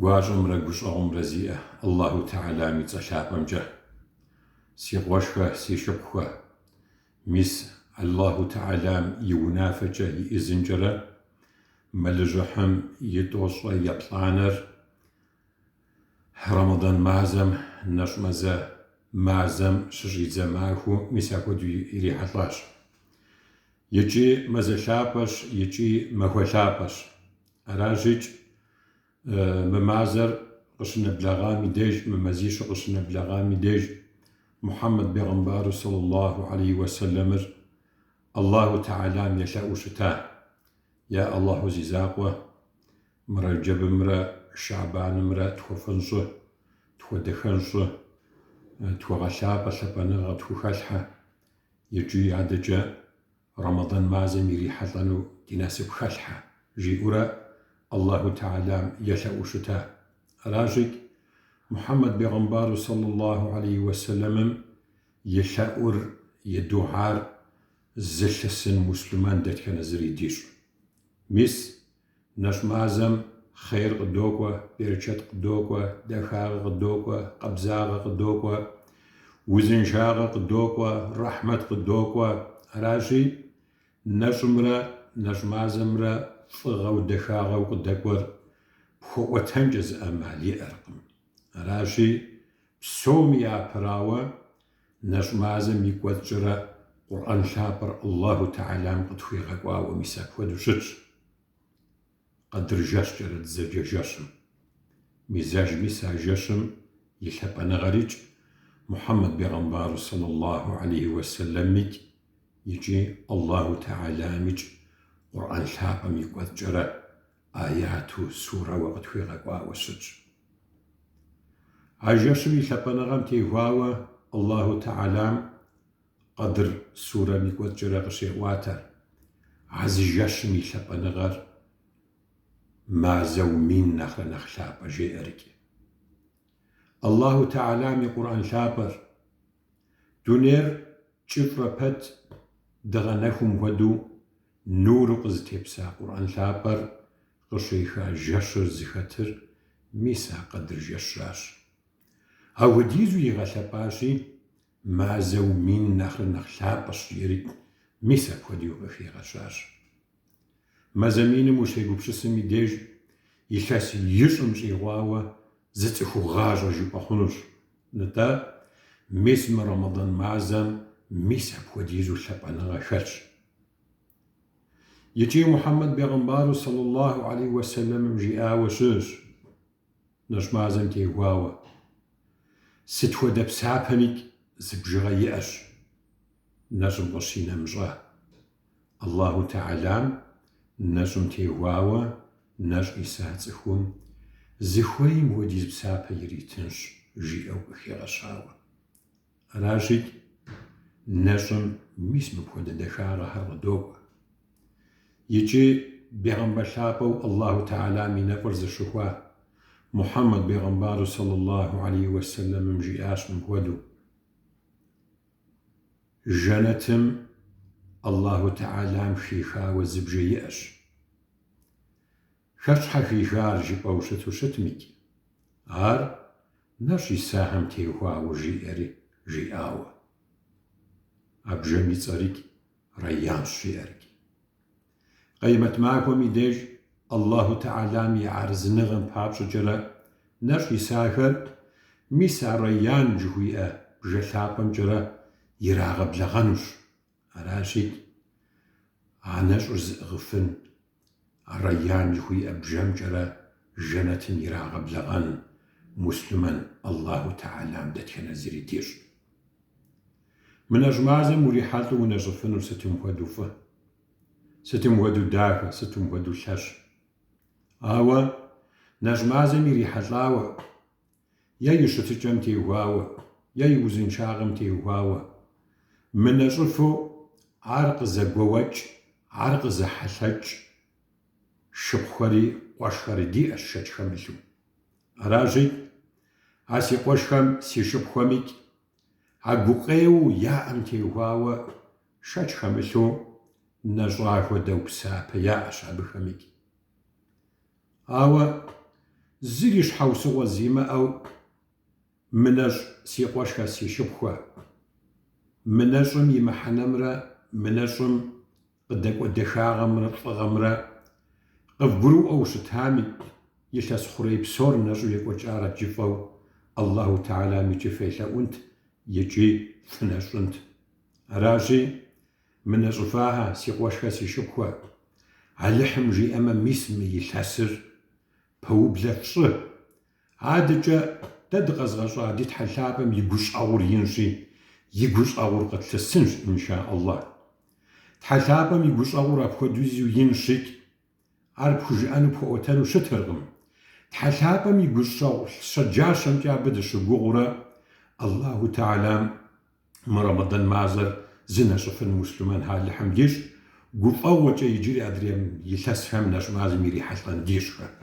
Гуащӏэмрэ гущӏэгъумрэ зиӏэ Аллаху Тэхьэлам и цӏэ лъапӏэмкӏэ. Си къуэшхэ, си шыпхъухэ, мис Аллаху Тэхьэлам и унафэкӏэ, и ӏизынкӏэрэ мэлыжьыхьым и тӏощӏрэ еплӏанэр Рэмэдан мазэм, нэщӏ мазэ мазэм щыщӏидзэ махуэу мис апхуэдэу ирихьэлӏащ. Икӏи мазэ лъапӏэщ, икӏи махуэ лъапӏэщ. Аращикӏ, мы мазэр къыщынэблэгъам и деж, мы мазищыр къыщынэблэгъам и деж, Мухьэммэд бегъымбару сэллаллаху алейхи уэсэлэмыр Аллаху Тэхьэлам елъэӏуу щыта, Я Аллаху зи закъуэ, мы Рэджэбымрэ Шэбанымрэ тхуэфӏын щӏы, тхуэдэхэн щӏы, тхуэгъэлъапӏэ, лъапӏэныгъэ тхухэлъхьэ, икӏи адэкӏэ Рэмэдан мазэм ирихьэлӏэну ди насып хэлъхьэ, жиӏэурэ Аллаху Тэхьэлам елъэӏуу щыта. Аращикӏ, Мухьэммэд бегъымбару сэллаллаху алейхи уэсэлэмым и лъэӏур, и дугьар зылъысын муслъымэн дэтхэнэ зыри дищӏ. Мис, нэщӏ мазэм хъейр къыдокӏуэ, берычэт къыдокӏуэ, дахагъэ къыдокӏуэ, къабзагъэ къыдокӏуэ, узыншагъэ къыдокӏуэ, рэхьмэт къыдокӏуэ. Аращи, нэщӏымрэ нэщӏ мазэмрэ фӏыгъэу, дахагъэу къыдэкӏуэр пхуэӏуэтэнкӏэ зы ӏэмал иӏэркъым. Аращи, псоми япэрауэ, нэщӏ мазэм и кӏуэцӏкӏэрэ Къурӏэн лъапӏэр Аллаху Тэхьэлам къытхуигъэкӏуауэ мис апхуэдэу щытщ. Къэдыр жэщкӏэрэ дызэджэ жэщым. Мизэж мис а жэщым и лъапӏэныгъэрикӏ, Мухьэммэд бегъымбару сэллаллаху алейхи уэсэлэмикӏ икӏи Аллаху Тэхьэламикӏ Къурӏэн лъапӏэм и кӏуэцӏкӏэрэ аяту сурэуэ къытхуигъэкӏуауэ щытщ. А жэщым и лъапӏэныгъэм теухуауэ Аллаху Тэхьэлам Къэдр сурэм и кӏуэцӏкӏэрэ къыщеӏуатэр, а зы жэщым и лъапӏэныгъэр мазэу мин нэхърэ нэхъ лъапӏэ жеӏэрикӏ. Аллаху Тэхьэлам и Къурӏэн лъапӏэр, дунейр кӏыфӏрэ пэт дыгъэ нэхум хуэдэу нуру къызытепса Къурӏэн лъапӏэр къыщеха жэщыр зыхэтыр мис а Къэдр жэщращ. Апхуэдизу игъэлъэпӏащи, мазэу мин нэхърэ нэхъ лъапӏэщ жиӏэри, мис апхуэдэу къыхигъэщащ. Мазэ миным ущегупсысым и деж илъэс ищӏым щӏигъуауэ зы цӏыху гъащӏэ жыпӏэ хъунущ. Нтӏэ, мис мы Рэмэдан мазэм мис апхуэдизу лъапӏэныгъэ хэлъщ. Икӏи Мухьэммэд бегъымбару сэллаллаху алейхи уэсэлэмым жиӏауэ щыщ. Нэщӏ мазэм теухуауэ. Сыт хуэдэ псапэмикӏ зы бжыгъэ иӏэщ нэщӏым къыщинэмыщӏа. Аллаху Тэхьэлам нэщӏым теухуауэ нэщӏ иса цӏыхум зыхуейм хуэдиз псапэ иритынщ, жиӏэу къыхигъэщауэ. Аращикӏ, нэщӏым мис мыпхуэдэ дахагъэхэр къыдокӏуэ. Икӏи бегъымбар лъапӏэу Аллаху Тэхьэлам и нэфӏыр зыщыхуа Мухьэммэд бегъымбару сэллаллаху алейхи уэсэлэмым жиӏащ мыпхуэдэу, Жэнэтым Аллаху Тэхьэлам хихауэ зы бжэ иӏэщ. Хэт щхьэ хиха ар жыпӏэу щыту щытмикӏ, ар нэщӏ исахэм теухуауэ жиӏэри жиӏауэ. А бжэм и цӏэрикӏ Райянщ жиӏэрикӏ. Къеймэт махуэм и деж Аллаху Тэхьэлам и арэзыныгъэм папщӏэкӏэрэ нэщӏ исахэр мис а Райян жыхуиӏэ бжэ лъапӏэмкӏэрэ ирагъэблэгъэнущ. Аращи, а нэщӏыр зыӏыгъыфын, а Райян жыхуиӏэ бжэмкӏэрэ жэнэтым ирагъэблэгъэн муслъымэн Аллаху Тэхьэлам дэтхэнэ зыри дищӏ. Мы нэщӏ мазэм урихьэлӏэу унэщӏыфынур сытым хуэдэу фӏы, сытым хуэдэу дахэ, сытым хуэдэу лъэщ. Ауэ нэщӏ мазэм ирихьэлӏауэ, е и щытыкӏэм теухуауэ, е и узыншагъэм теухуауэ, мынэщӏыфу ар къызэгуэуэкӏ, ар къызэхьэлъэкӏ шыпхъухэри къуэшхэри диӏэщ шэч хэмылъу. Аращи, а си къуэшхэм, си шыпхъухэмикӏ а гукъеуэу яӏэм теухуауэ шэч хэмылъу нэщӏа хуэдэу псапэ яӏэщ абыхэмикӏ. Ауэ. зыри щхьэусыгъуэ зимыӏэу мынэщӏ си къуэшхэ, си шыпхъухэ. Мы нэщӏым и мыхьэнэмрэ мы нэщӏым къыдэкӏуэ дахагъэмрэ фӏыгъэмрэ къывгурыӏуэу щытами, илъэс хъурей псор нэщӏу екӏуэкӏарэт жыфӏэу Аллаху Тэхьэлам икӏи фелъэӏунт, икӏи фынэщӏынт. Аращи, мынэщӏыфахэ, си къуэшхэ, си шыпхъухэ, Алыхьым жиӏэмэ, мис мы илъэсыр пэублэ фщӏы. Адэкӏэ дэ дыкъэзгъэщӏа ди Тхьэ лъапӏэм и гущӏэгъур инщи, и гущӏэгъур къытлъысынщ, инша Аллах. Тхьэ лъапӏэм и гущӏэгъур апхуэдизу инщи, ар пхужыӏэну пхуэӏуэтэну щытыркъым. Тхьэ лъапӏэм и гущӏэгъу щэджащэмкӏэ абы дыщыгугъыурэ Аллаху Тэхьэлам мы Рэмэдан мазэр зынэщӏыфын муслъымэн Алыхьым дищӏ, гуфӏэгъуэкӏэ иджыри адрей илъэсхэм нэщӏ мазэм ирихьэлӏэн дищӏхэ.